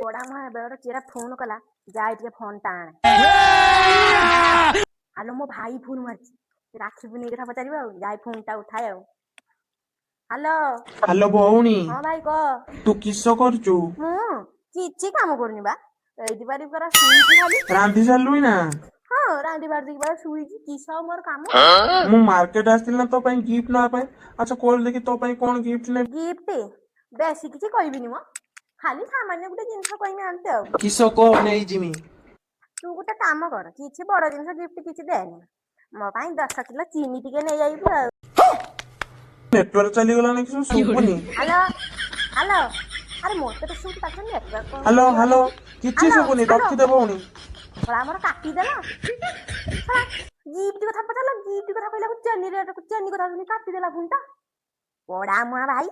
ପୋଡା ମୁହାଁ ଏବେ ଗୋଟେ କିଏଟା ଫୋନ କଲା, ଯାଏ ଟିକେ ଫୋନ ଟା ଆଣେ। ଆଲୋ, ମୋ ଭାଇ ଫୋନ ମାରିଛି, ରାକ୍ଷୀ ପୁନେଇ କଥା ପଚାରିବ ଆଉ। ଯାଏ ଫୋନ ଟା ଉଠାଏ ଆଉ। ହ୍ୟାଲୋ। ହ୍ୟାଲୋ ଭଉଣୀ। ହଁ ଭାଇ, କହ। ତୁ କିସ କରୁଛୁ? ମୁଁ କିଛି କାମ କରୁନି ବା, ଏଇଠି ପାରି ପରା ଶୋଇଛି ଖାଲି। ରାନ୍ଧି ସାରିଲୁଣି ନା? ହଁ, ରାନ୍ଧି ବାଢିକି ପରା ଶୋଇଛି। କିସ ଆଉ ମୋର କାମ? ମୁଁ ମାର୍କେଟ ଆସିଥିଲି ନା ତୋ ପାଇଁ ଗିଫ୍ଟ ନବା ପାଇଁ। ଆଚ୍ଛା କହିଲୁ ଦେଖି, ତୋ ପାଇଁ କଣ ଗିଫ୍ଟ ନେବି? ଗିଫ୍ଟ ବେଶୀ କିଛି କହିବିନି ମ, ଖାଲି ସାମାନ୍ୟ ଗୋଟେ ଜିନିଷ କହିବି ଆଣତେ ଆଉ। କିସ କହ, ନେଇଯିମି। ତୁ ଗୋଟେ କାମ କର, କିଛି ବଡ ଜିନିଷ ଗିଫ୍ଟ କିଛି ଦେନି, ମୋ ପାଇଁ 10 କିଲୋ ଚିନି ଟିକେ ନେଇଯାଇବୁ ଆଉ। ନେଟୱାର୍କ ଚାଲିଗଲାଣି, କିଛି ଶୁଭୁନି। ହ୍ୟାଲୋ ହ୍ୟାଲୋ, ଆରେ ମତେ ତ ଶୁଭୁଛି, ପାଖରେ ନେଟୱାର୍କ। ହ୍ୟାଲୋ ହ୍ୟାଲୋ, କିଛି ହ୍ୟାଲୋ, ଶୁଭୁନି। ହ୍ୟାଲୋ। ରଖିଦେ ଭଉଣୀ। ଶଳା ଆମର କାଟିଦେଲା। ଶଳା ଗିଫ୍ଟ କଥା ପଚାରିଲା, ଗିଫ୍ଟ କଥା କହିଲାକୁ ଚେନି ରେଟ, ଚେନି କଥା ଶୁଣି କାଟିଦେଲା ଫୋନଟା। ପୋଡା ମୁହାଁ ଭାଇ।